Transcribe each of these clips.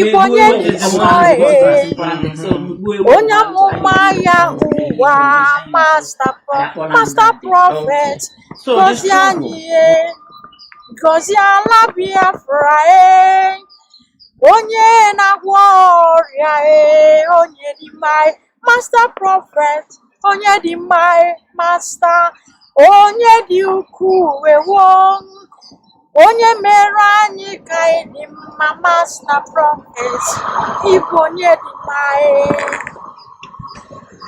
Ịbụ onye dị nsọ e, onye amụma Yahuwa, Master Prophet, So the gọzie struggle. anyị e, gọzie ala Biafra e, onye na-agwọ ọrịa e, onye dị mma e, Master Prophet, onye dị mma e, Master, onye dị ukwuu ewo, onye mere anyị ka anyị dị mma, Master Prophet, ịbụ onye dị mma e,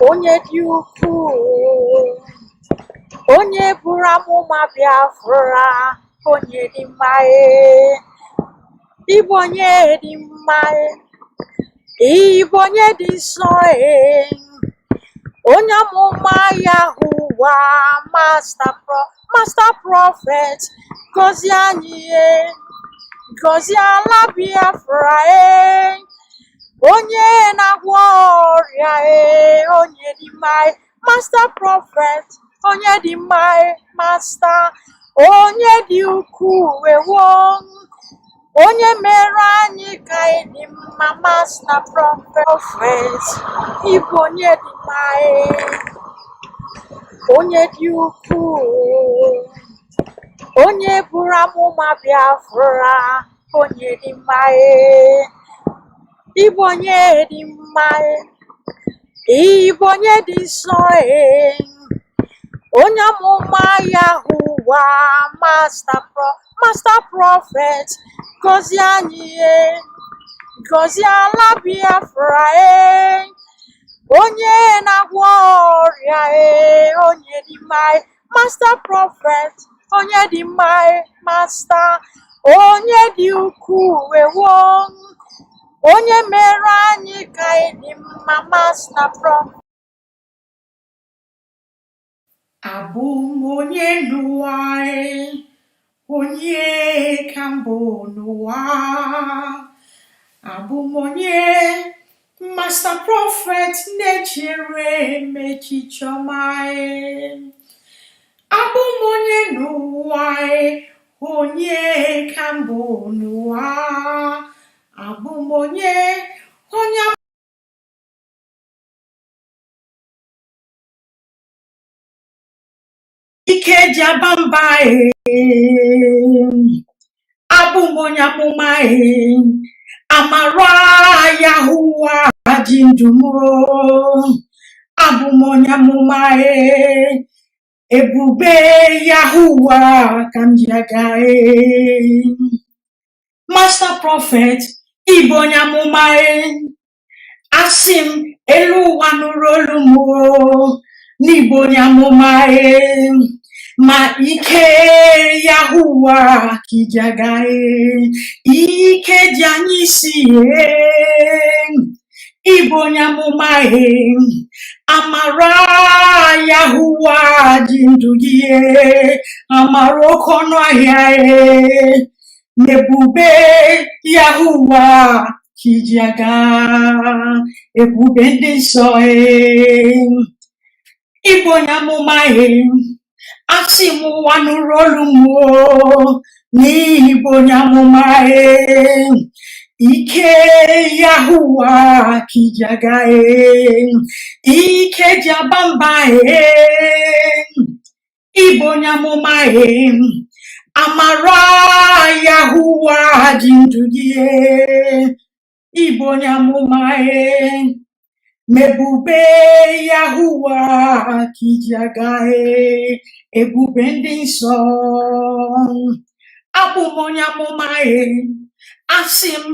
onye dị ukwuu, onye buru amụma Biafra, onye dị mma e, ịbụ onye dị mma e, ịbụ onye dị nsọ e, onye amụma Yahuwa, Master Prophet, gọzie anyị e, gọzie ala Biafra e, onye na-agwọ ọrịa e, onye dị mma e, Master Prophet, onye dị mma e, Master, onye dị ukwuu ewo, onye mere anyị ka anyị dị mma, Master Prophet, ịbụ onye dị mma e, onye dị ukwuu, onye buru amụma Biafra, onye dị mma e, ịbụ onye dị mma e, ịbụ onye dị nsọ e, onye amụma Yahuwa, Master Prophet, gọzie anyị e, gọzie ala Biafra e, onye na-agwọ ọrịa e, onye dị mma e, Master Prophet, onye dị mma e, Master, onye dị ukwuu ewo, onye mere anyị ka anyị dị mma, Master Prophet. Abụ m onye n'ụwa e, onye ka mbụ n'ụwa. Abụ m onye Master Prophet na-echere m echiche ọma e. Abụ m onye n'ụwa e, onye ka mbụ n'ụwa. Abụ m onye onye ike ji aba mba e. Abụ m onye amụma e. Amara Yahuwa ji ndụ m o. Abụ m onye amụma e. Ebube Yahuwa ka m ji aga e. Master Prophet, ịbụ onye amụma e. Asị m elu ụwa nụrụ olu m o, n'ịbụ onye amụma e. Ma ike Yahuwa ka iji aga e. Ike ji anyị isi e. Ịbụ onye amụma e. Amara Yahuwa ji ndụ gị e. Amara oke ọnụ ahịa e. Ebube Yahuwa ka iji aga. Ebube ndị nsọ e. Ịbụ onye amụma e. Asị m ụwa nụrụ olu m o, n'ịbụ onye amụma e. Ike Yahuwa ka iji aga e. Ike ji aba mba e. Ịbụ onye amụma e. Amara Yahuwa ji ndụ gị e. Ịbụ onye amụma e. Ebube Yahuwa ka iji aga e. Ebube ndị nsọ. Abụ m onye amụma e. Asị m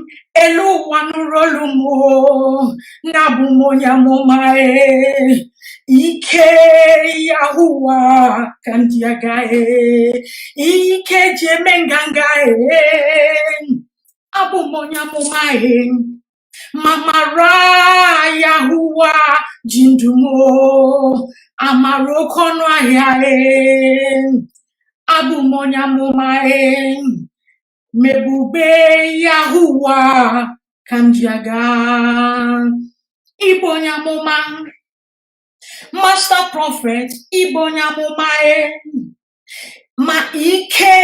elu ụwa nụrụ olu m o, na abụ m onye amụma e. Ike Yahuwa ka m ji aga e. Ike ji eme nganga e. Abụ m onye amụma e. Amara Yahuwa ji ndụ m o. Amara oke ọnụ ahịa e. Abụ m onye amụma e. Ebube Yahuwa ka m ji aga. Ịbụ onye amụma, Master Prophet, ịbụ onye amụma e. Ma ike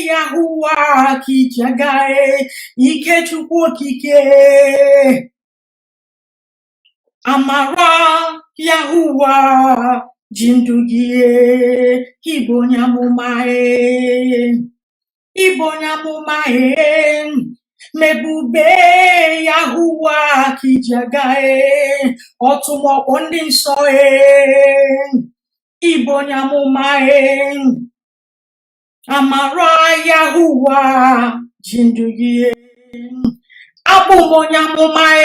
Yahuwa ka iji aga e, ike Chukwu okike. Amara Yahuwa ji ndụ gị e, ịbụ onye amụma e. Ịbụ onye amụma e, mebube Yahuwa ka iji aga e, ọtụmọkpọ ndị nsọ e. Ịbụ onye amụma e, amara Yahuwa ji ndụ gị e. Abụ m onye amụma e.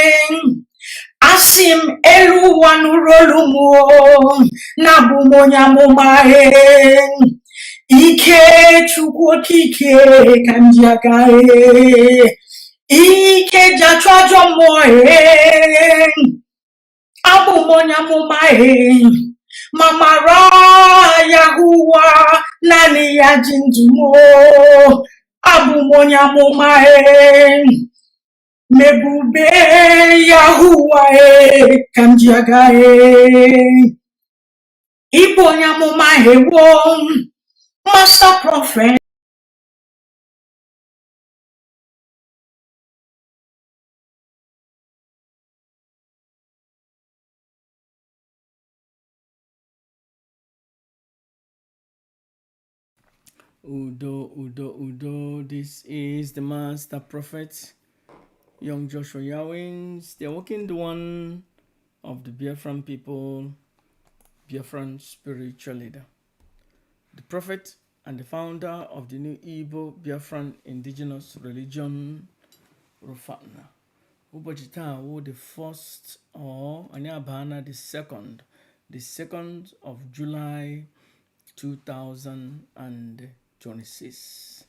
Asị m elu ụwa nụrụ olu m o, na abụ m onye amụma e. Ike Chukwu okike ka m ji aga e. Ike ji achụ ajọ mmụọ e. Abụ m onye amụma e. Ma mara Yahuwa naanị ya ji ndụ m o. Abụ m onye amụma e. Mebube Yahuwa e ka m ji aga e. Ịbụ onye amụma ewo, Master Prophet. Udo, Udo, Udo. This is the Master Prophet, Young Joshua Yawins, the working one of the Biafran people, Biafran spiritual leader, the prophet and the founder of the new Igbo Biafran indigenous religion, Rufana. Ụbọchị taa wụ the first or anyị abana the second of July 2026.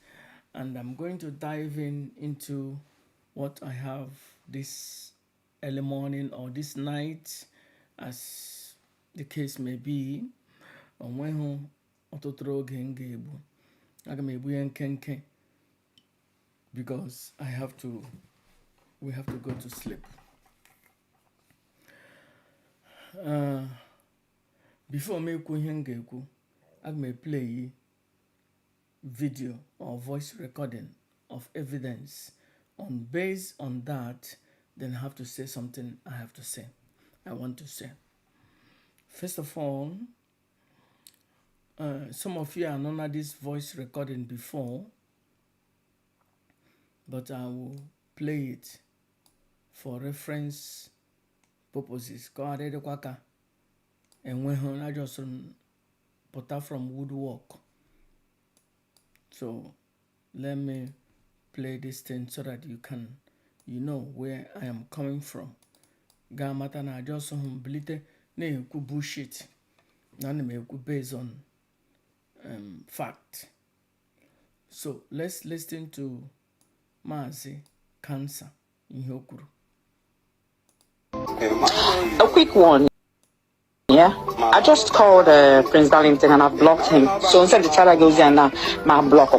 And I'm going to dive in into what I have this early morning or this night, as the case may be. Onweghị ọtụtụ oge m ga-egbu. Aga m egbu ya nkenke because I have to, we have to go to sleep. Before m ekwu ihe m ga-ekwu, aga m eplay video or voice recording of evidence. On based on that, then I have to say something I have to say. I want to say. First of all, some of you are not this voice recording before, but I will play it for reference purposes. Ka ọ dịkwa ka enweghị na just pụta from woodwork. So let me play this thing so that you can you know where I am coming from. Gaa mata na just hụ m bilite na-ekwu bullshit na ana m ekwu based on fact. So let's listen to Maazị Cancer ihe o kwuru. A quick one. Yeah, I just called Prince Darlington and I've blocked him. So instead the child goes there now, my block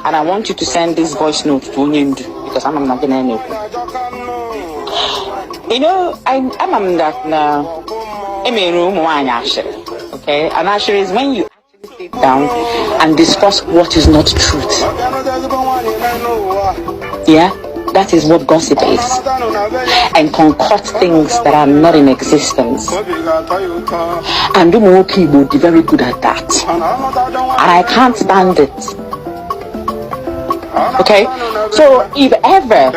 And I want you to send this voice note to Onyendu because I'm not gonna know. I'm that now. Okay, and actually is when you actually sit down and discuss what is not truth. Yeah, that is what gossip is. And concoct things that are not in existence. And ụmụ nwoke Igbo dị very good at that. And I can't stand it. Okay? So if ever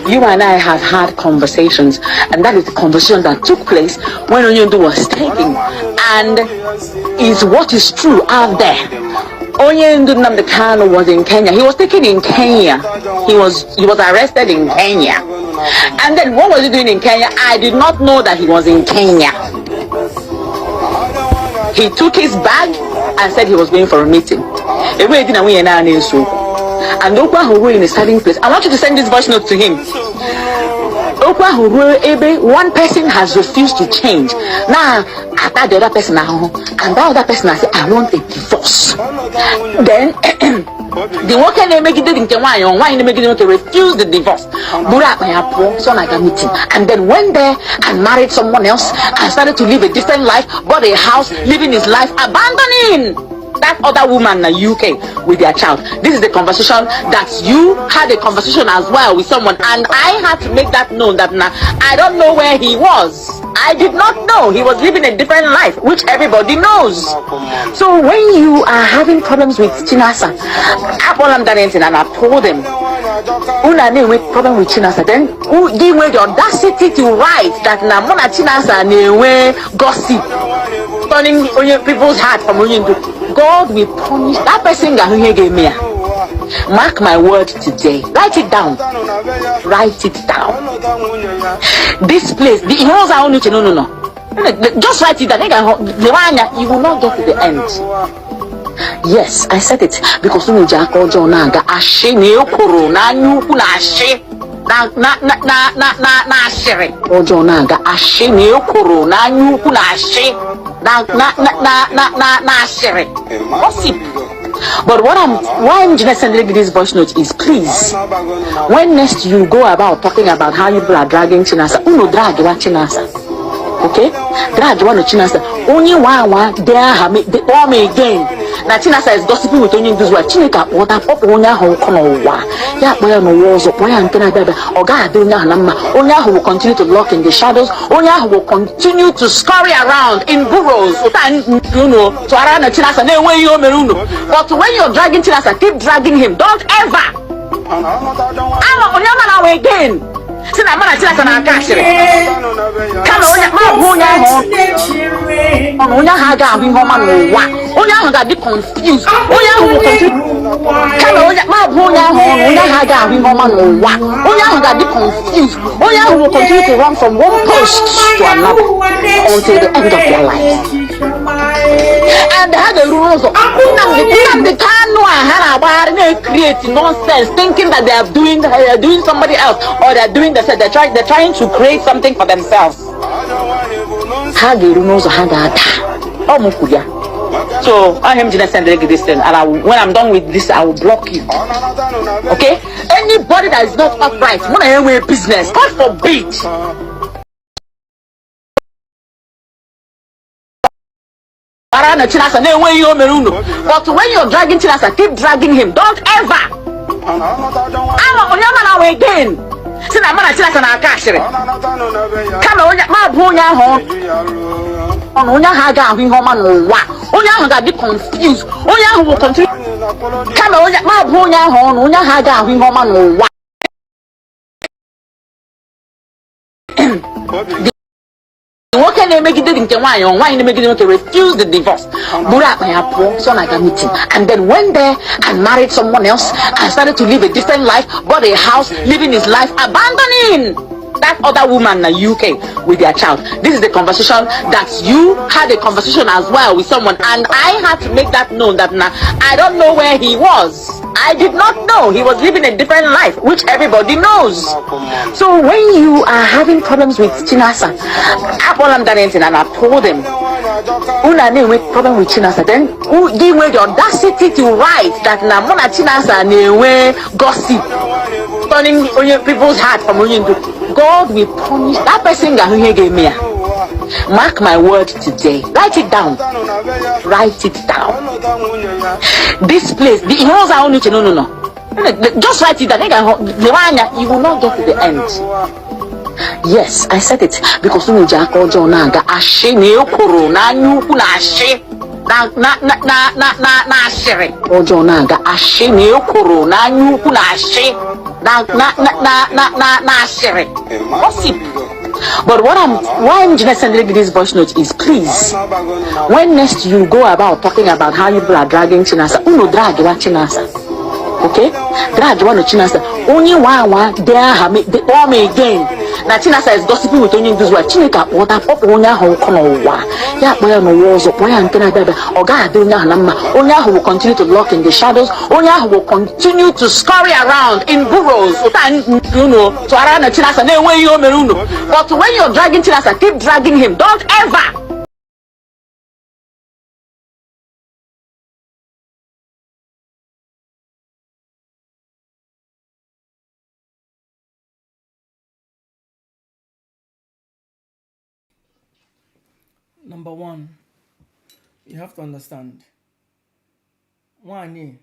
you and I have had conversations, and that is the conversation that took place when Onyendu was taken, and is what is true out there. Onyendu Nnamdi Kanu was in Kenya. He was taken in Kenya. He was arrested in Kenya. And then what was he doing in Kenya? I did not know that he was in Kenya. He took his bag and said he was going for a meeting. Ebe di na nwunye na-ana eso okwu. And okwu ahụ ruo in a certain place. I want you to send this voice note to him. Okwu ahụ ruo ebe one person has refused to change. Now, ata the other person ahụhụ. And that other person has said, "I want a divorce." Then, the nwoke na-emegide nke nwaanyị or nwaanyị na-emegide nwoke refused the divorce. Buru akpa ya pụọ so na-aga meeting. And then went there and married someone else and started to live a different life, bought a house, living his life, abandoning that other woman na UK with their child. This is the conversation that you had a conversation as well with someone, and I had to make that known that now I don't know where he was. I did not know he was living a different life, which everybody knows. So when you are having problems with Chinasa, akpọla m Darlington and I've told him, unu na-enwe problem with Chinasa, then gị nwee the audacity to write that na mụ na Chinasa na-enwe gossip, turning onye people's heart from onye ndu. God will punish that person. Ga-ahụ ihe ga-eme ya. Mark my word today, write it down, write it down. This place, the ihe ụzọ ahụ n'uche, no, just write it down. Ị ga-ahụ, lewe anya, you will not get to the end. Yes, I said it because unu ji aka ọjọọ na-aga, ashị na ekworo na anya ukwu na ashị na na na na na na na ashịrị ọjọọ na-aga, ashị na ekworo na anya ukwu na ashị na na na na na na na ashịrị, gossip. But what I'm why I'm just sending this voice note is, please, when next you go about talking about how you people are dragging Chinasa, unu drag wa Chinasa, okay? Drag wa no Chinasa. Onye nwa anwa dee aha kpọọ m again na Chinasa is gossiping with onye nduzi wife, Chineke akpọta kpọpụ onye ahụ nkụ n'ụwa ya, kpọọ ya n'ụwa ọzọ, kpọọ ya nke na-abịa abịa. Ọ gaghị adị onye ahụ na mma. Onye ahụ will continue to lurk in the shadows. Onye ahụ will continue to scurry around in burrows. Ụta unu tụgharịa na Chinasa na-enweghị ihe o mere unu. But when you're dragging Chinasa, keep dragging him. Don't ever ama onye ọma na again si na mụ na Chinasa na-aka ashịrị, kama onye ma bụ onye ahụ ọnụ, onye ahụ agaghị ahụ ihe ọma n'ụwa. Onye ahụ ga-adị confused. Onye ahụ will continue. Kama onye ma bụ onye ahụ ọnụ, onye ahụ agaghị ahụ ihe ọma n'ụwa. Onye ahụ ga-adị confused. Onye ahụ will continue to run from one post to another until the end of their life, and ha ga-eru n'ụzọ Nnamdi Kanu a ha na-agbagharị na-create nonsense, thinking that they are doing somebody else or they are doing themselves. They're trying to create something for themselves. Ha ga-eru n'ụzọ, ha ga-ada. Ọ mụ kwuru ya. So I am gonna send this thing, and when I'm done with this, I will block you, okay? Anybody that is not upright, mụ na ya enwe business, God forbid. Bara na Chinasa na-enweghị ihe o mere unu. But when you're dragging Chinasa, keep dragging him. Don't ever ama onye ọma na again si na mụ na Chinasa na-aka ashịrị, kama onye ma bụ onye ahụ ọnụ, onye ahụ agaghị ahụ ihe ọma n'ụwa. Onye ahụ ga-adị confused. Onye ahụ will continue. Kama onye ma bụ onye ahụ ọnụ, onye ahụ agaghị ahụ ihe ọma n'ụwa. Nwoke na-emegide nke nwaanyị, ọ nwaanyị na-emegide nwoke, refuse the divorce, buru akpa ya pụọ, so na-aga meeting, and then went there and married someone else and started to live a different life, bought a house, living his life, abandoning that other woman in the UK with their child. This is the conversation that you had a conversation as well with someone, and I had to make that known that now I don't know where he was. I did not know he was living a different life, which everybody knows. So when you are having problems with Chinasa, akpọla m Darlington and I've told him, unu na-enwe problem with Chinasa, then gị nwee the audacity to write that na mụ na Chinasa na-enwe gossip, turning onye people's heart from onye ndu. God will punish that person. Ga-ahụ ihe ga-eme ya. Mark my word today, write it down, write it down. This place, the ihe ụzọ ahụ n'uche, no, just write it down. Ị ga-ahụ, lewe anya, you will not get to the end. Yes, I said it because unu ji aka ọjọọ na-aga, ashị na ekworo na anya ukwu na ashị na na na na na na na ashịrị ọjọọ na-aga, ashị na ekworo na anya ukwu na ashị na na na na na na na ashịrị, gossip. But what I'm why I'm just sending this voice note is, please, when next you go about talking about how you people are dragging Chinasa, unu drag wa Chinasa, okay? Drag wa no Chinasa. Onye nwa anwa dee aha kpọọ m again na Chinasa is gossiping with onye nduzi wife, Chineke akpọta kpọpụ onye ahụ nkụ n'ụwa ya, kpọọ ya n'ụwa ọzọ, kpọọ ya nke na-abịa abịa. Ọ gaghị adị onye ahụ na mma. Onye ahụ will continue to lurk in the shadows. Onye ahụ will continue to scurry around in burrows. Ụta unu tụgharịa na Chinasa na-enweghị ihe o mere unu. But when you're dragging Chinasa, keep dragging him. Don't ever Number one, you have to understand Nwaanyị,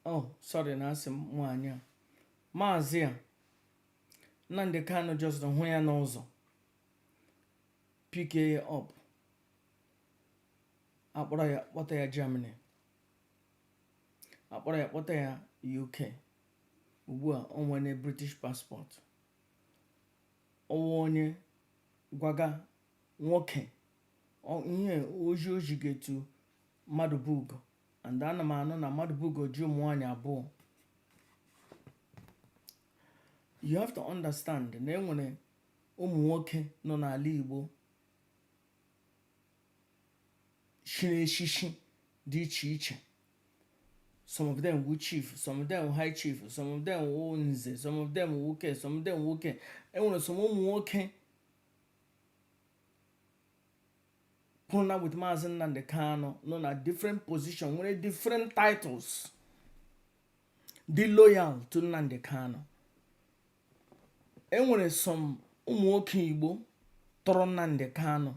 oh sorry, na asị m nwaanyị a, maazị a, Nnamdi Kanu just hụ ya n'ụzọ, pick ya up, akpọrọ ya kpọta ya Germany, akpọrọ ya kpọta ya UK. Ugbu a o nwere British passport. Ọnwa onye gwaga nwoke ihe oji oji ga-etu mmadụ bugo, and ana m anụ na mmadụ bugo ji ụmụ nwaanyị abụọ. You have to understand na enwere ụmụ nwoke nọ n'ala Igbo shiri eshishi dị iche iche. Some of them wu chief, some of them wu high chief, some of them wu nze, some of them wu nwoke, some of them nwoke. Enwere some ụmụ nwoke kwuru na with Maazị Nnamdi Kanu nọ na different position, nwere different titles, dị loyal to Nnamdi Kanu. Enwere some ụmụ nwoke Igbo tọrọ Nnamdi Kanu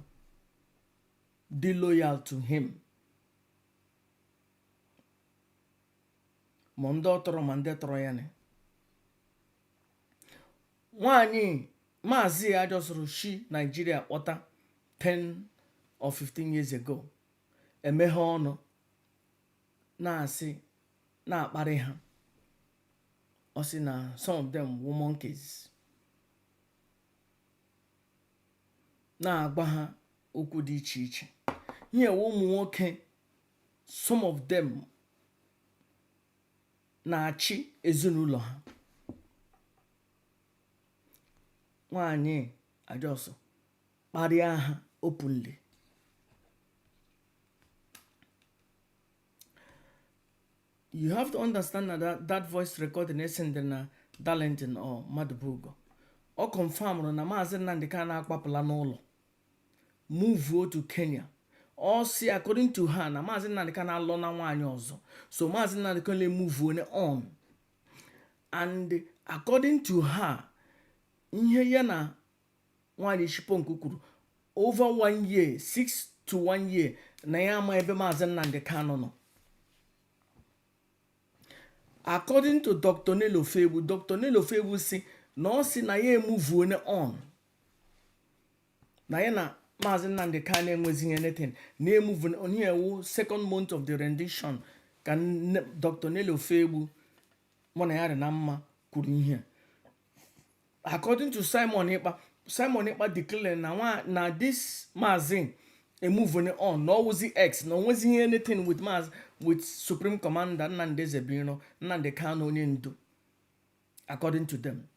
dị loyal to him, ma ndị ọ tọrọ ma ndị tọrọ ya. Na nwaanyị maazị ya jọsụrụ shi Naijiria kpọta 10 or 15 years ago, emeghe ọnụ na-asị, na-akparị ha. Ọ sị na some of them wụ monkeys, na-agba ha okwu dị iche iche. Ihe ụmụ nwoke, some of them na-achị ezinụlọ ha. Nwaanyị ajọsọ kparịa ha openly. You have to understand na that voice recording esendịrị na Darlington or Madubugo, ọ confirmụrụ na Maazị Nnamdi Kanu akpapụla n'ụlọ, move to Kenya. Ọ sị, according to her, na Maazị Nnamdi Kanu alụ na nwaanyị ọzọ, so Maazị Nnamdi Kanu move on. And according to her, ihe ya na nwaanyị Shiponku kwuru over one year, 6 to 1 year, na ya ama ebe Maazị Nnamdi Kanu nọ. According to Dr. Nelly Ofoegbu, Dr. Nelly Ofoegbu si na ọ sị na ya emuvuone on, na ya na Maazị Nnamdi Kanu enwezighị anything, na emuvu on. Here wu second month of the rendition ka Dr. Nelly Ofoegbu, mụ na ya dị na mma, kwuru ihe. According to Simon Ekpa, Simon Ekpa declare na nwa na this Maazị emoving on, na ọwụzi ex, na onwezighị anything with Maazị, with Supreme Commander Nnamdi Ezebiro, Nnamdi Kanu, onye ndu, according to them.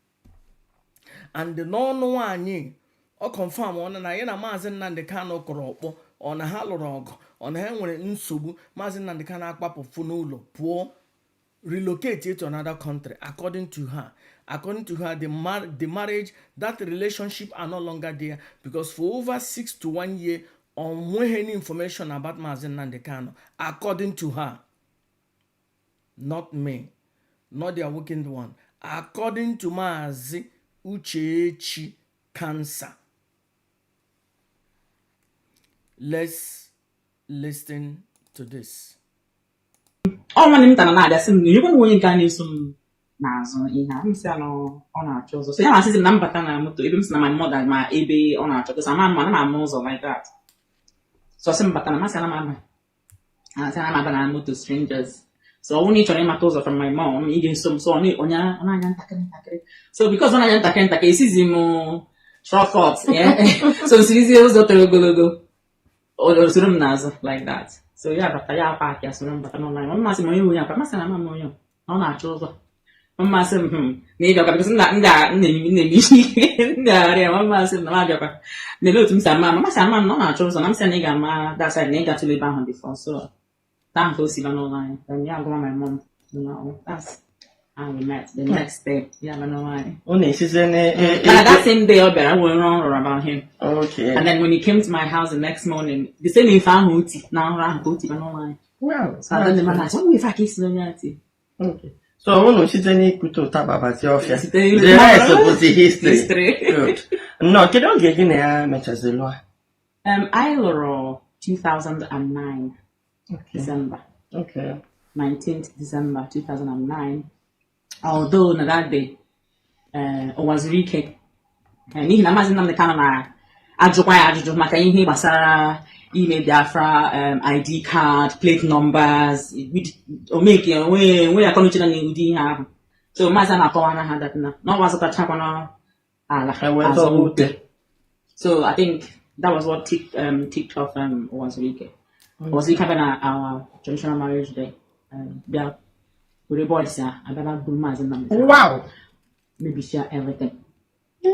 And n'ọnụ nwaanyị, ọ confirm ọ na ya na Maazị Nnamdi Kanu kụrụ ọkpọ, ọ na ha lụrụ ọgụ, ọ na ha nwere nsogbu. Maazị Nnamdi Kanu akpapụfu n'ụlọ pụọ, relocate to another country. According to her, the marriage, that relationship are no longer there, because for over 6 to 1 year onweghị any information about Maazị Nnamdi Kanu, according to her, not me, not the awakened one, according to Maazị Uchechi Cancer. Let's listen to this. Ọ nwanne m tara na-abịa sị m na enyekwa m onye nke a na-eso m n'azụ ihe a. M sị ya na ọ na-achọ ụzọ, so ya na-asịzi m na m bata na moto ebe m sị na my mother ma ebe ọ na-achọ, because ama m, ana m ama ụzọ like that. So ọ sị m bata na masị ana m aba, asị ana m aba na moto strangers. So ọ bụrụ na ị chọrọ ịmata ụzọ from my mom, ị ga-eso m. So ọ onye ọ na-anya ntakịrị ntakịrị, so because ọ na-anya ntakịrị ntakịrị, esizi m shortcut, so m sirizie ụzọ toro ogologo, o soro m n'azụ like that. So ya bata, ya park, ya soro m bata n'ụlọ anyị. Mmasị m onye onye akwa masị na ama m onye na ọ na-achọ ụzọ. Mmasị m na ịbịakwa, because nna ndị na-eme ihe ndị agharị ya. Mmasị m na m abịakwa na-ele otu m si ama ama masị ama m na ọ na-achọ ụzọ, na m sị na ị ga-ama that side, na ị gatụla ebe ahụ before. So ahụ ka o si ba n'ụlọ anyị. Then ya agwa my mom, that's how we met. The next day ya ba n'ụlọ anyị. Ọ na-esize na Mana that same day ọ bịara, nwere nrọ rọrọ about him. And then when he came to my house the next morning, the same ife ahụ o ti na nrọ ahụ ka o ti ba n'ụlọ anyị. Wow. So ada ndị mmadụ asị, ọ bụ ife a ka isi onye a ti. Okay. So unu site n'ikwute ụtaba bazie ọfịa. Site n'ikute The rest bụzi history. History. Good. Nnọọ, kedu oge gị na ya mechazi lụọ? Anyị lụrụ 2009 December. 19th December 2009. Although na that day, Uwazuruike, n'ihi na Maazị Nnamdi Kanu na-ajụkwa ya ajụjụ maka ihe gbasara ime Biafra ID card, plate numbers, omeke onwe onwe ya akọnuche na ụdị ihe ahụ. So Maazị a na-akọwara ha that na ọ gbazụtachakwana ala Ha wee azụ zọba ute. ute. So I think that was what ticked off Uwazuruike. Uwazuruike bịa na our traditional marriage day. Bịa were boys ya abịa buru Maazị Nnamdi Kanu mebisia everything.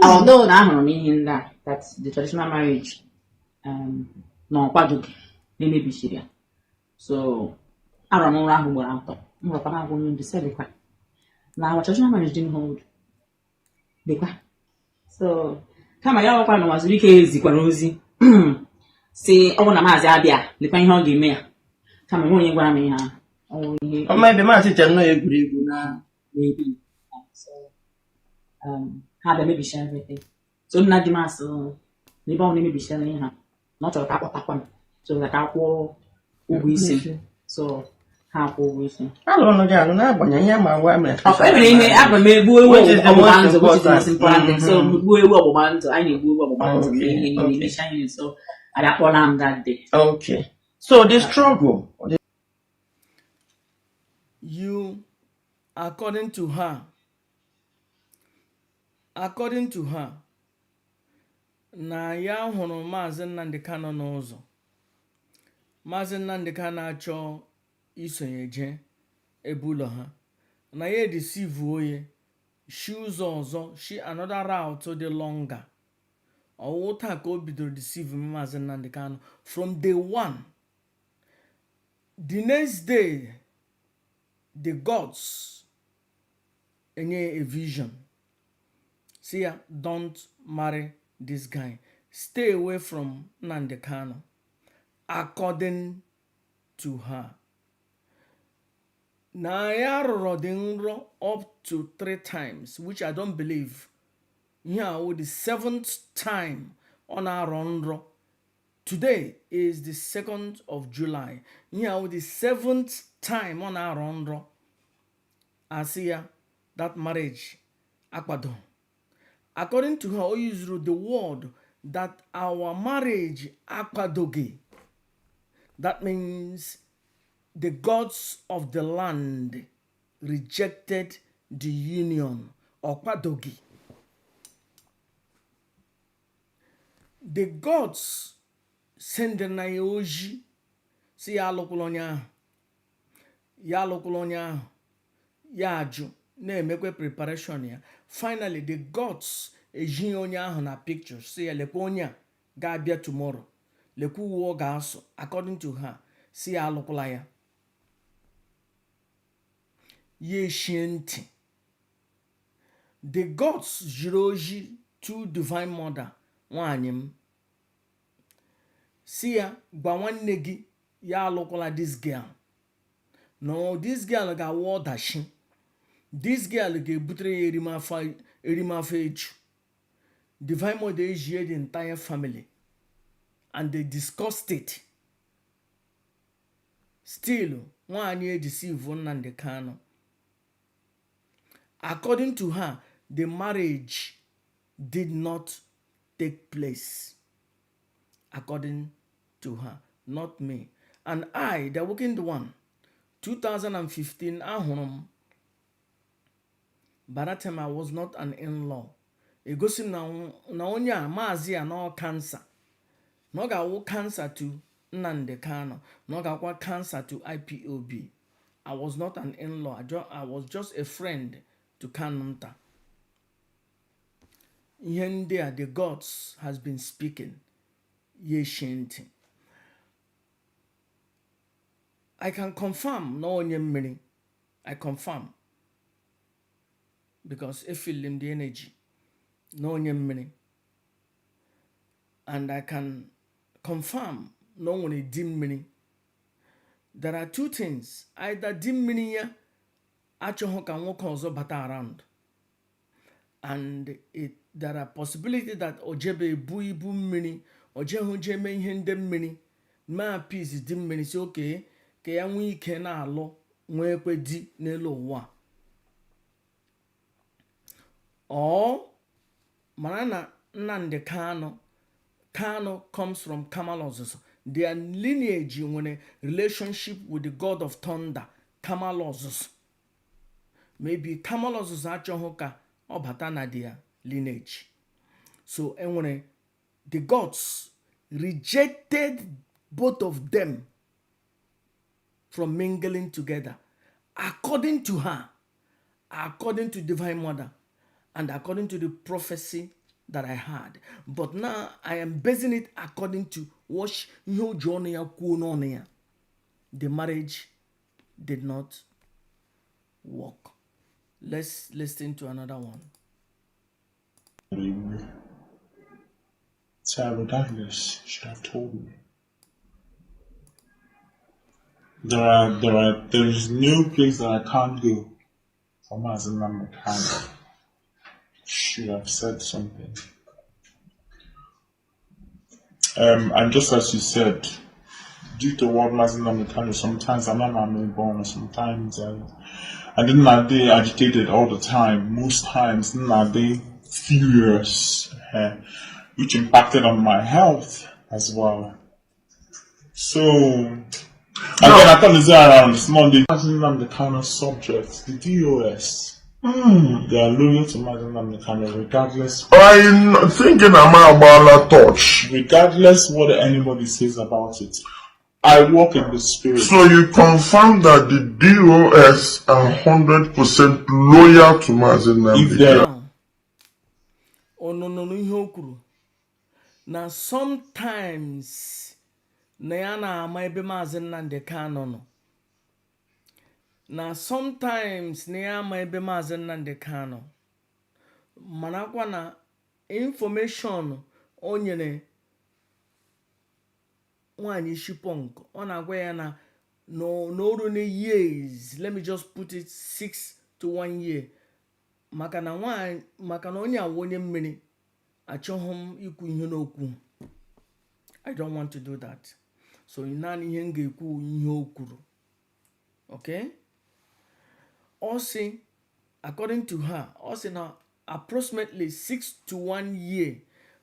Although na ahụrụ m ihe ndị a, that the traditional marriage na ọ kwadoghị na-emebisiri ya. So arọ m nrọ ahụ ugboro atọ. M rọkwara agwa onye ndu sị lekwa na our traditional marriage didn't hold. Lekwa. So kama ya ọkwa na Uwazuruike zikwara ozi si ọ bụ na Maazị abịa, lekwa ihe ọ ga-eme ya, kama enwe onye gwara m ihe ahụ. Ọ wụ ihe Ọma ebe maazị chere nọ egwuregwu na maybe. So ha bịa mebisia everything. So nna di m asị na ebe ọ na-emebisiala ihe ha, na ọ chọrọ ka akpọtakwa m so that ka akwụọ ụgwọ isi m. So ha akwụ ụgwọ isi m. Alụrụ gị alụ n'agbanyeghị ihe ma ngwa mere. Ọ e mere ihe aga m egbu ewu Which is the ọgbụgba most ndụ, which is the most important. important thing. So gbuo ewu ọgbụgba ndụ, anyị na-egbu ewu ọgbụgba ndụ ihe niile emecha ihe, so abịa kpọla m that day. Okay. So the struggle, the You, according to her, na ya hụrụ Maazị Nnamdi Kanu n'ụzọ. Maazị Nnamdi Kanu achọ isonye jee ebe ụlọ ha, na ya edeceive ya shi ụzọ ọzọ, shi another route dị longer. Ọwụ taa ka o bidoro deceive Maazị Nnamdi Kanu from day one. The next day, the gods enye a vision, see ya, "Don't marry this guy. Stay away from Nnamdi Kanu." According to her, na ya rụrụ dị nrọ up to three times, which I don't believe. Ihe a wụ the seventh time ọ na-arọ nrọ. Today is the 2nd of July. Ihe a wụ the seventh time ọ na-arọ nrọ asị ya that marriage akwado. According to her, o used the word that our marriage akwadoghị. That means the gods of the land rejected the union. Ọkwadoghị. The gods sendịrị na ya oji si ya alụkwala onye ahụ, ya alụkwala onye ahụ, ya ajụ, na-emekwa preparation ya. Finally, the gods ejighị onye ahụ na picture, si ya lekwa onye a ga-abịa tomorrow, lekwa uwe ọ ga-asụ. According to her, si ya alụkwala ya, ya eshie ntị. The gods jiri oji to Divine Mother nwanyị m, si ya gwa nwanne gị ya alụkwala this girl. No, this girl ga-awụ ọdachi. This girl ga-ebutere ya erimafọ, erimafọ eju. Divine Mother ejie the entire family and they discussed it. Still, nwaanyị edeceive Nnamdi Kanu. According to her, the marriage did not take place. According to her, not me. And I, the working one, 2015, ahụrụ m. By that time, I was not an in-law. Egosi m na onye a, maazị a, nọ cancer, na ọ ga-awụ cancer to Nnamdi Kanu, na ọ ga-akwa cancer to IPOB. I was not an in-law. I was just a friend to Kanu nta. Ihe ndị a the gods has been speaking, ya eshie ntị. I can confirm na onye mmiri. I confirm because efeel m the energy na onye mmiri, and I can confirm na o nwere di mmiri. There are two things: either di mmiri ya achọghị ka nwoke ọzọ bata around, and there are possibility that o jebe ebu ibu mmiri, o jeghị je mee ihe ndị mmiri mee appease di mmiri, si oke ka Ka ya nwee ike na-alụ, nweekwe di n'elu ụwa. Ọ mara na Nnamdi Kanu comes from Kamal Ozuzu. Their lineage nwere relationship with the god of thunder, Kamal Ozuzu. Maybe Kamal Ozuzu achọghị ka ọ bata na their lineage, so enwere the gods rejected both of them from mingling together, according to her, according to Divine Mother, and according to the prophecy that I had. But now I am basing it according to what ihe o ji ọnụ ya kwuo n'ọnụ ya. The marriage did not work. Let's listen to another one. So regardless, should have told me. There is no place that I can't go for Mazi Nnamdi Kanu. Should have said something. And just as you said, due to what Mazi Nnamdi Kanu, sometimes I'm not my main born, sometimes I didn't like they agitated all the time. Most times, not they furious, which impacted on my health as well. So again, I thought it's around this Monday. Mazi Nnamdi Kanu subjects, the DOS, they are loyal to Mazi Nnamdi Kanu regardless, I'm thinking I'm agbaala touch. Regardless what anybody says about it. I walk in the spirit. So you confirm that the DOS are 100% loyal to Mazi If Nnamdi they're Now, unu nụrụ ihe o kwuru na sometimes na ya na-ama ebe Maazị Nnamdi Kanu nọ, na sometimes na ya ama ebe Maazị Nnamdi Kanu, marakwa na information o nyere nwaanyị isi punk, ọ na-agwa ya na no n'oru na years, let me just put it 6 to 1 year, maka na nwaanyị, maka na onye awụ onye mmiri. Achọghị m ikwu ihe n'okwu. I don't want to do that. So naanị ihe m ga-ekwu, ihe o kwuru, okay? Ọ sị, according to her, ọ sị na approximately 6 to 1 year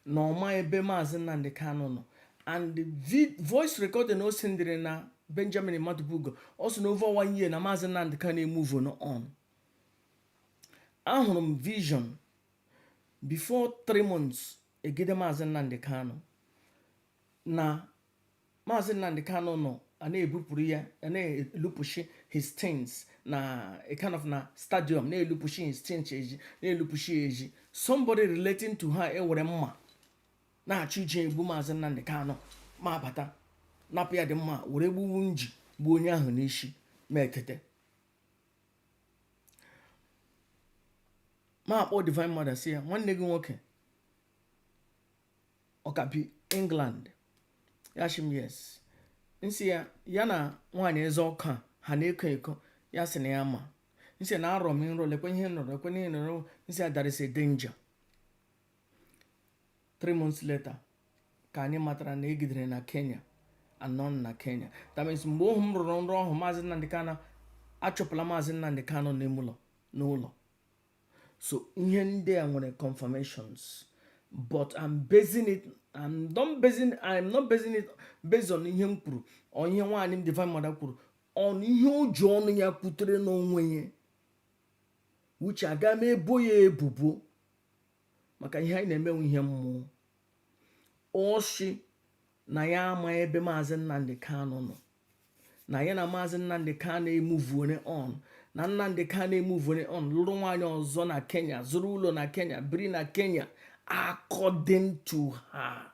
na ọma ebe Maazị Nnamdi Kanu nọ. And the voice recording o sendịrị na Benjamin Madubugo, ọ sị na over one year na Maazị Nnamdi Kanu emove on. Ahụrụ m vision before 3 months egide Maazị Nnamdi Kanu, na Maazị Nnamdi Kanu nọ a na-ebupụrụ ya, a na-elupụshi his things na a kind of na stadium, na-elupụshi his things eji na-elupụshi ya eji. Somebody relating to her ewere mma na-achọ iji egbu Maazị Nnamdi Kanu, ma bata napụ ya dị mma, were gbuwu nji gbuo onye ahụ n'isi. Ma etete, ma akpọ Divine Mother, si ya, nwanne gị nwoke ọ ka bi England? Ya sị m yes. Nsị ya, ya na nwaanyị eze ọkụ a ha na-eko eko? Ya sị na ya ma. Nsị na arọ m nrọ, lekwe ihe nrọrọ, lekwe ihe nrọrọ. Nsị ya there is a danger. 3 months later ka anyị matara na egidere na Kenya and nọ na Kenya. That means mgbe ohu m rụrụ nrọ ọhụ, Maazị Nnamdi Kanu achọpụla Maazị Nnamdi Kanu n'ime ụlọ n'ụlọ. So ihe ndị a nwere confirmations, but I'm not basing it based on ihe m kwuru or ihe nwaanyị m Divine Mother kwuru, on ihe o ji ọnụ ya kwutere n'onwe ya, which aga m ebo ya ebubo, maka ihe anyị na-emenwe ihe mmụọ. Ọsị na ya ama ebe Maazị Nnamdi Kanu nọ, na ya na Maazị Nnamdi Kanu emovere on, na Nnamdi Kanu emovere on, lụrụ nwaanyị ọzọ na Kenya, zụrụ ụlọ na Kenya, biri na Kenya, according to her.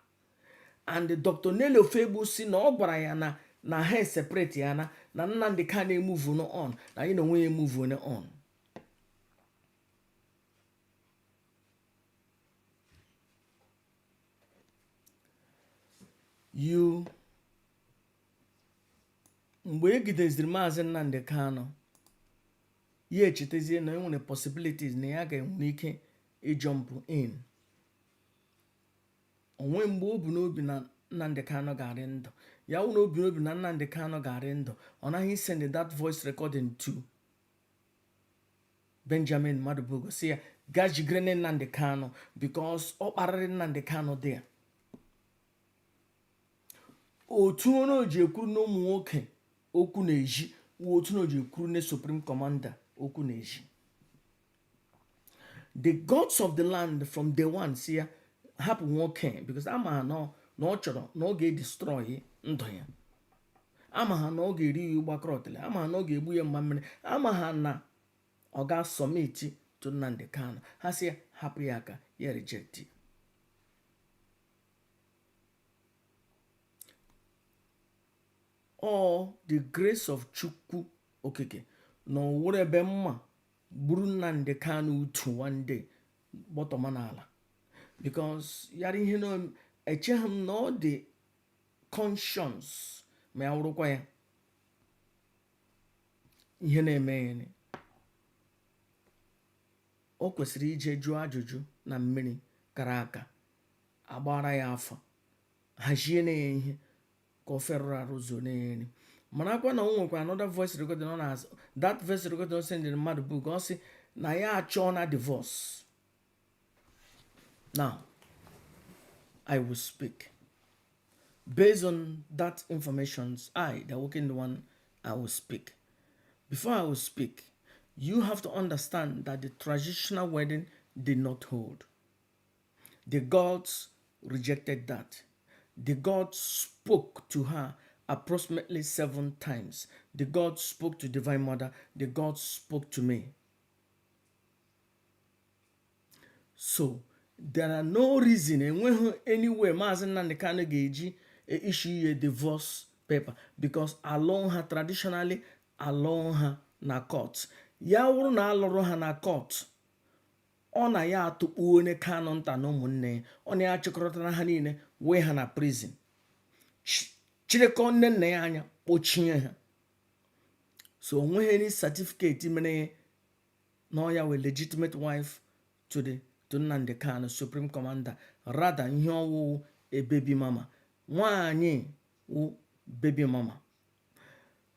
And Dr. Nelly Ofegbu si na ọ gwara ya na ha separate ya, na Nnamdi Kanu emove on, na anyị na onwe ya emove on. You mgbe egideziri Maazị Nnamdi Kanu, ya echetazie na enwere possibilities na ya ga-enwere ike ijump in onwe. Mgbe o bu n'obi na Nnamdi Kanu ga-adị ndụ, ya Ya wụ na obi n'obi na Nnamdi Kanu ga-arị ndụ, ọ naghị send that voice recording to Benjamin Madubugo, si ya gaa jigere Nnamdi Kanu, because ọ kparịrị Nnamdi Kanu dị ya otu onye o ji ekwuru na ụmụ nwoke okwu na-eji wụ otu na o ji ekwuru na Supreme Commander okwu na-eji. The gods of the land from day one si ya hapụ nwoke, because ama ha na ọ chọrọ na ọ ga-edestroy ndụ ya, ama ha na ọ ga-eri ya ụgbakọrọtịrị, ama ha na ọ ga-egbu ya mma mmiri, ama ha na ọ ga-asubmit to Nnamdi Kanu. Ha si ya hapụ ya aka, ya reject. All the grace of Chukwu Okike na owere ebe mma gburu Nnamdi Kanu utu one day gbọtọma n'ala, because yara ihe na echeghị m na ọ dị conscience ma ya wụrụkwa ya ihe na-eme ya. O kwesịrị ije jụọ ajụjụ na mmiri kara aka, agbara ya afa, hazie na ya ihe ka ofe rụrụ arụ zuo na ya nri. Marakwa na o nwekwa another voice recording ọ na that voice recording ọ sendịrị mmadụ bụ ka ọ sị na ya achọọ na divorce. Now I will speak based on that information. I, the working one, I will speak. Before I will speak, you have to understand that the traditional wedding did not hold. The gods rejected that. The gods spoke to her approximately 7 times. The gods spoke to Divine Mother. The gods spoke to me. So there are no reason, enweghị anywhere Maazị Nnamdi Kanu ga-eji issue a divorce paper, because alụọ ha traditionally, alụọ ha na court. Ya wụrụ na alụrụ ha na court, ọ na ya atụkpu onye Kanu nta na ụmụnne ya, ọ na ya chịkọrọtara ha niile wee ha na prison, chịrịkọ nne nna ya anya kpochie ha. So o nweghị any certificate mere na ọ ya wee legitimate wife to the to Nnamdi Kanu, Supreme Commander. Rather, ihe ọwụwụ a baby mama, nwaanyị wụ baby mama.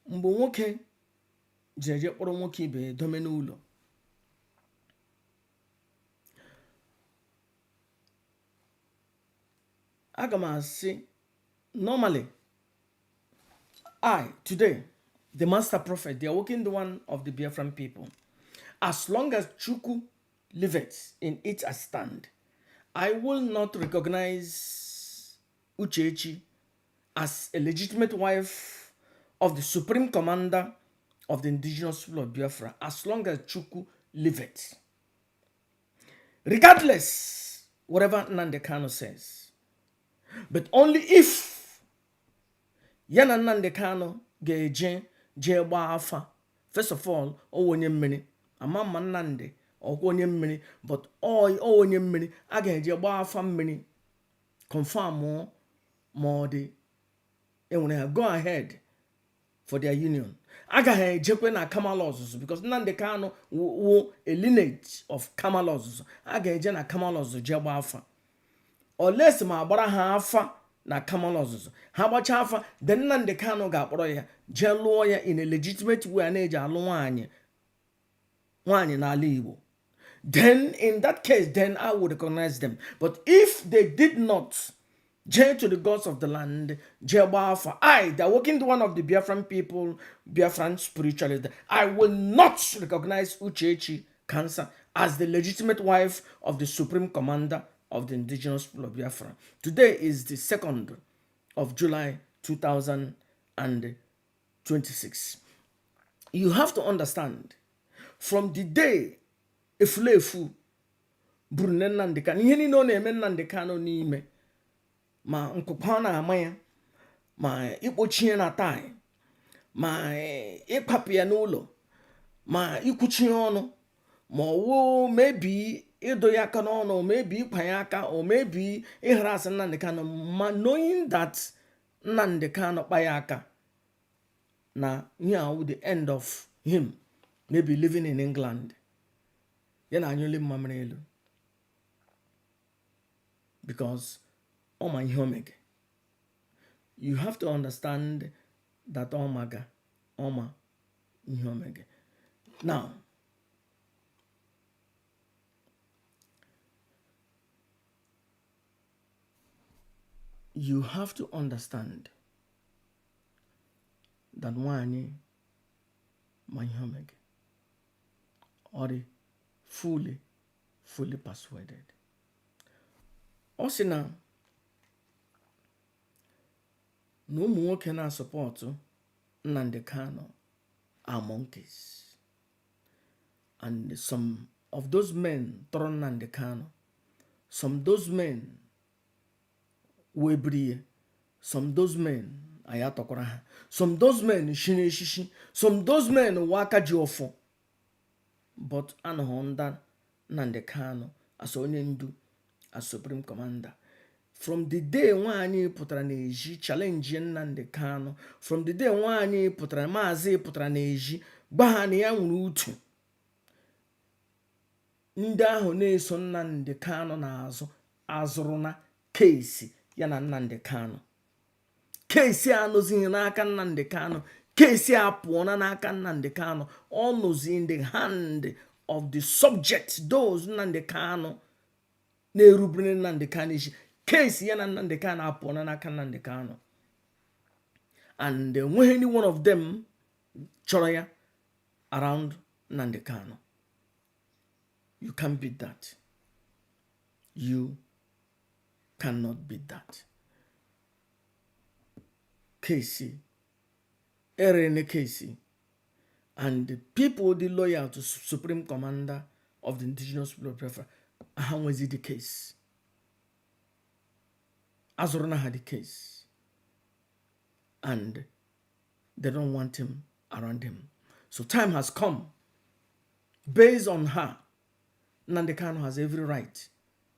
Mgbe nwoke ji eje kpọrọ nwoke ibe ya dome n'ụlọ, aga m asị normally, I today, the master prophet, the awakened one of the Biafran people, as long as Chukwu liveth, in it I stand, I will not recognize Uchechi as a legitimate wife of the Supreme Commander of the indigenous people of Biafra, as long as Chukwu liveth. Regardless, whatever Nnamdi Kanu says. But only if ya na Nnamdi Kanu ga-eje jee gbaa afa. First of all, ọ onye mmiri. Ama mma Nnamdi ọkwa onye mmiri, but ọ onye mmiri a ga-eje gbaa afa mmiri, confirm ma ọ dị enwere ha go ahead for their union. Agaghị ejekwe na Kamala ọzụzụ, because Nnamdi Kanu wụ a lineage of Kamala ọzụzụ. A ga-eje na Kamala ọzụzụ jee gbaa afa, unless ma agbara ha afa na Kamala ọzụzụ, ha gbachaa afa, then Nnamdi Kanu ga-akpọrọ ya jee lụọ ya in a legitimate way a na-eji alụ nwaanyị nwaanyị n'ala Igbo. Then in that case, then I would recognize them. But if they did not jee to the gods of the land, jee gbaa afa, I, the working one of the Biafran people, Biafran spiritualist, I will not recognize Uchechi Cancer as the legitimate wife of the Supreme Commander of the indigenous people of Biafra. Today is the 2nd of July 2026. You have to understand, from the day efulefu buru nne Nnamdi Kanu, ihe niile ọ na-eme Nnamdi Kanu n'ime, ma nkwụkwa ọ na-ama ya, ma ikpochi ya na tai, ma ịkwapụ ya n'ụlọ, ma ikwuchi ya ọnụ, ma ọwụ mebi ịdọ ya aka n'ọnụ, mebi ịkwanye aka, o mebi ịghara asị Nnamdi Kanu, ma knowing that Nnamdi Kanu kpa ya aka na ihe awụ the end of him, maybe living in England, ya na anyụli mmamịrị elu, because ọ ma ihe o mege. You have to understand that ọ maga ọ ma ihe o mege. Now, you have to understand that nwaanyị ma ihe o mege. Ọ dị fully, fully persuaded. Ọ sị na ụmụ nwoke na-asupport Nnamdi Kanu are monkeys, and some of those men tọrọ Nnamdi Kanu, some those men wee biri ya, some those men anyị atọkwara ha, some those men shiri eshishi, some those men wụ aka ji ọfọ, but anọghị under Nnamdi Kanu as onye ndu, as supreme commander. From the day nwaanyị pụtara n'ezi challenge Nnamdi Kanu, from the day nwaanyị pụtara, maazị pụtara n'ezi gwa ha na ya nwere utu, ndị ahụ na-eso Nnamdi Kanu n'azụ azụrụ na case ya na Nnamdi Kanu, case a anọzighị n'aka Nnamdi Kanu, case a pụọna n'aka Nnamdi Kanu. Ọ nọzi in the hand of the subject, those Nnamdi Kanu na-erubere Nnamdi Kanu isi. Case ya na Nnamdi Kanu apụọna n'aka Nnamdi Kanu, and enweghị any one of them chọrọ ya around Nnamdi Kanu. You can't beat that. You cannot beat that. Case erene case, and the people dị loyal to supreme commander of the Indigenous People of Biafra ha nwezi the case, azụrụ na ha the case, and they don't want him around him. So time has come. Based on her, Nnamdi Kanu has every right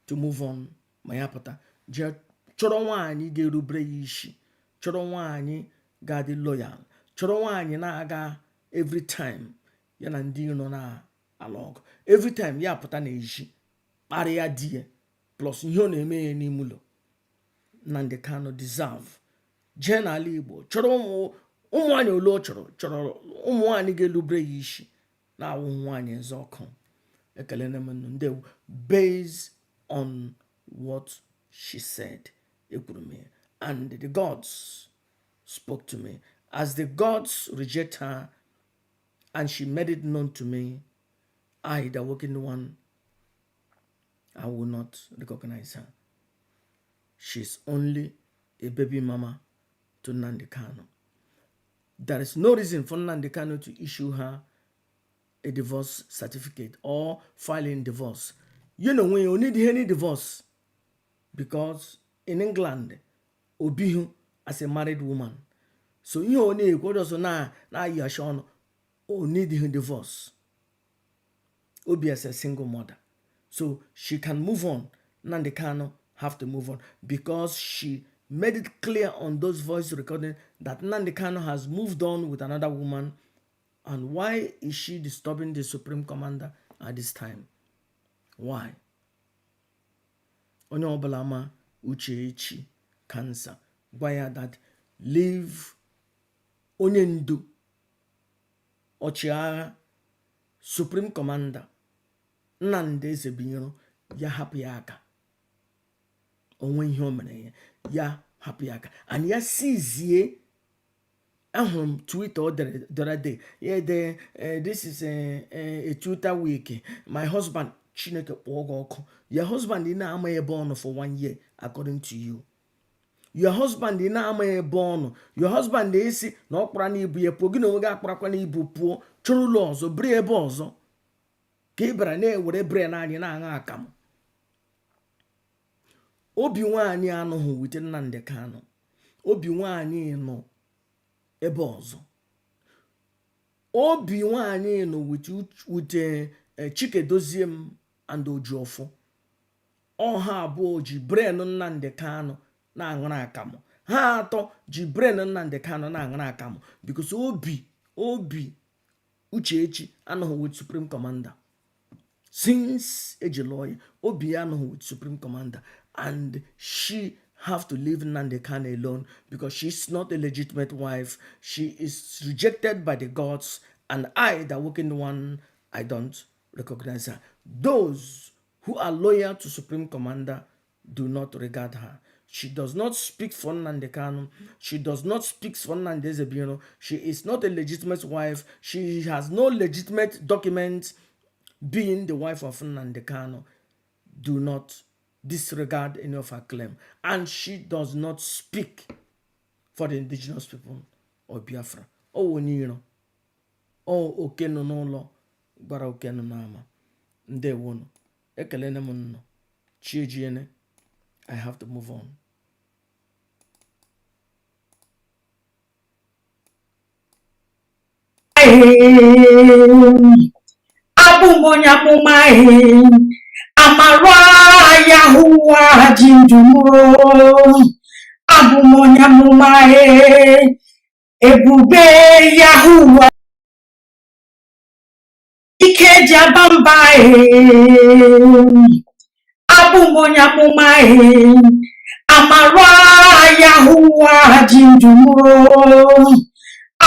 to move on ma ya pụta jee chọrọ nwaanyị ga-erubere ya isi, chọrọ nwaanyị ga-adị loyal, chọrọ nwaanyị na-aga every time ya na ndị iro na-alụ ọgụ, every time ya pụta n'ezi kparịa di ya, plus ihe ọ na-eme ya n'ime ụlọ. Nnamdi Kanu deserve jee n'ala Igbo chọrọ ụmụ nwaanyị ole ọ chọrọ, chọrọ ụmụ nwaanyị ga-elubere ya isi, na-awụ nwaanyị eze ọkụ. Ekele m unu, ndewo. Based on what she said, ekwuru m ya, and the gods spoke to me. As the gods reject her and she made it known to me, I, the working one, I will not recognize her. She's only a baby mama to Nnamdi Kanu. There is no reason for Nnamdi Kanu to issue her a divorce certificate or filing divorce. When you need any divorce, because in England, obihu as a married woman. So ihe ọ na-ekwu ọdọsọ na na-ayị ọnụ, o need divorce. Obi as a single mother. So she can move on. Nnamdi Kanu have to move on because she made it clear on those voice recording that Nnamdi Kanu has moved on with another woman. And why is she disturbing the Supreme Commander at this time? Why? Onye ọbụla ma Uchechi cancer, gwa ya that leave onye ndu, ọchịagha, Supreme Commander Nnamdi Ezebinyere, ya hapụ ya aka. Onwe ihe o mere ya, ya hapụ ya aka and ya sizie. Ahụrụ m Twitter o dere the other day, ya ede, "This is a Twitter week, my husband." Chineke kpọọ gị ọkụ. Your husband ị na-ama ebe ọ nọ for one year, according to you. Your husband ị na-ama ebe ọ nọ, your husband esi na ọ kpara n'ibu ya pụọ, gị na onwe gị akparakwa n'ibu pụọ, chọrọ ụlọ ọzọ, biri ebe ọzọ, ka ị bịara na-ewere brain anyị na-aṅụ akamụ. Obi nwaanyị anọghị with Nnamdi Kanu. Obi nwaanyị nọ ebe ọzọ. Obi nwaanyị nọ with Chikedozie m and Ojiọfọ. Ọha abụọ ji brain Nnamdi Kanu na-aṅụrụ akamụ. Ha atọ ji brain Nnamdi Kanu na-aṅụrụ akamụ because obi Uchechi anọghị with Supreme Commander since eji lụọ ya. Obi ya anọghị with Supreme Commander, and she Have to leave Nnamdi Kanu alone because she's not a legitimate wife. She is rejected by the gods, and I, the working one, I don't recognize her. Those who are loyal to Supreme Commander do not regard her. She does not speak for Nnamdi Kanu. She does not speak for Nnamdi Ezebino. She is not a legitimate wife. She has no legitimate document being the wife of Nnamdi Kanu. Do not disregard any of her claim. And she does not speak for the indigenous people of Biafra. Ọ onye iro. Ọ oke nọ n'ụlọ gbara oke nọ n'ama. Ndewonu. Ekelene m nnọọ. Chi ejiene. I have to move on. Abụ m onye amụma e, amara Yahuwa ji ndụ m o. Abụ m onye amụma e, ebube Yahuwa ike ji aba mba e. Abụ m onye amụma e, amara Yahuwa ji ndụ m o.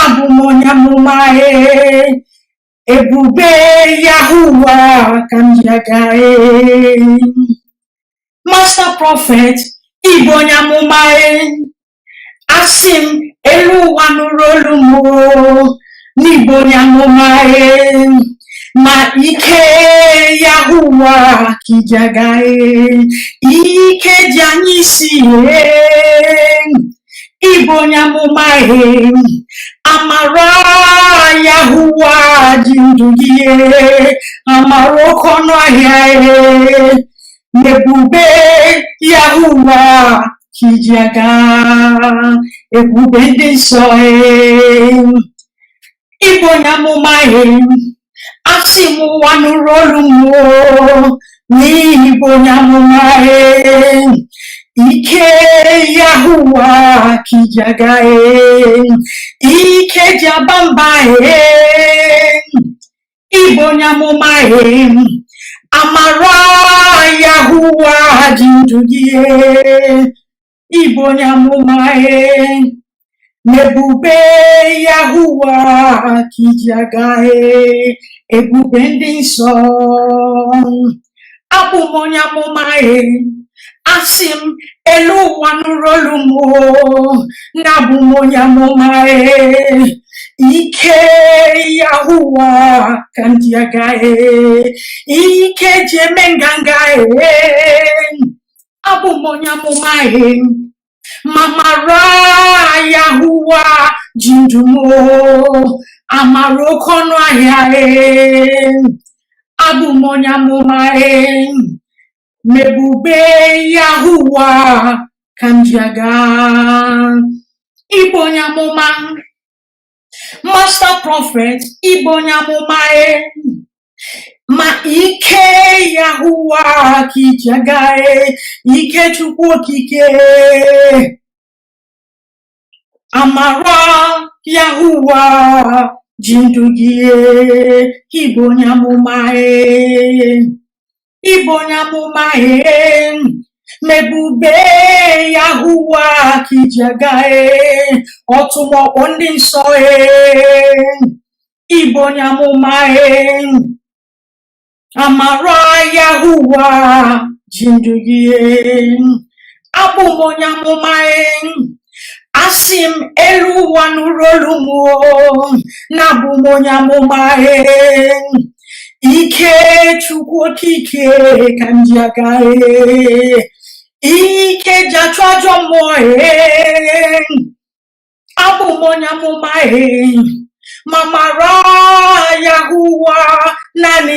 Abụ m onye amụma e, ebube Yahuwa ka m ji aga e. Master Prophet, ịbụ onye amụma e. Asị m elu ụwa nụrụ olu m o, n'ịbụ onye amụma e. Ma ike Yahuwa ka iji aga e. Ike ji anyị isi e. Ịbụ onye amụma e. Amara Yahuwa ji ndụ gị e. Amara oke ọnụ ahịa e. Ebube Yahuwa ka iji aga. Ebube ndị nsọ e. Ịbụ onye amụma e. Asị m ụwa nụrụ olu m o, n'ịbụ onye amụma e. Ike Yahuwa ka iji aga e. Ike ji aba mba e. Ịbụ onye amụma e. Amara Yahuwa ji ndụ gị e. Ịbụ onye amụma e. N'ebube Yahuwa ka iji aga e. Ebube ndị nsọ. Abụ m onye amụma e. Asị m elu ụwa nụrụ olu m o, na abụ m onye amụma e. Ike Yahuwa ka m ji aga e. Ike ji eme nganga e. Abụ m onye amụma e. Ma amara Yahuwa ji ndụ m o. Amara oke ọnụ ahịa e. Abụ m onye amụma e. Mebube Yahuwa ka m ji aga. Ịbụ onye amụma, Master Prophet, ịbụ onye amụma e. Ma ike Yahuwa ka iji aga e. Ike Chukwu okike. Amara Yahuwa ji ndụ gị e. Ịbụ onye amụma e. Ịbụ onye amụma e. Mebube Yahuwa ka iji aga e. Ọtụmọkpọ ndị nsọ e. Ịbụ onye amụma e. Amara Yahuwa ji ndụ gị e. Abụ m onye amụma e. Asị m elu ụwa nụrụ olu m o, na abụ m onye amụma e. Ike Chukwu okike ka m ji aga e. Ike ji achụ ajọ mmụọ e. Abụ m onye amụma e. Ma mara Yahuwa naanị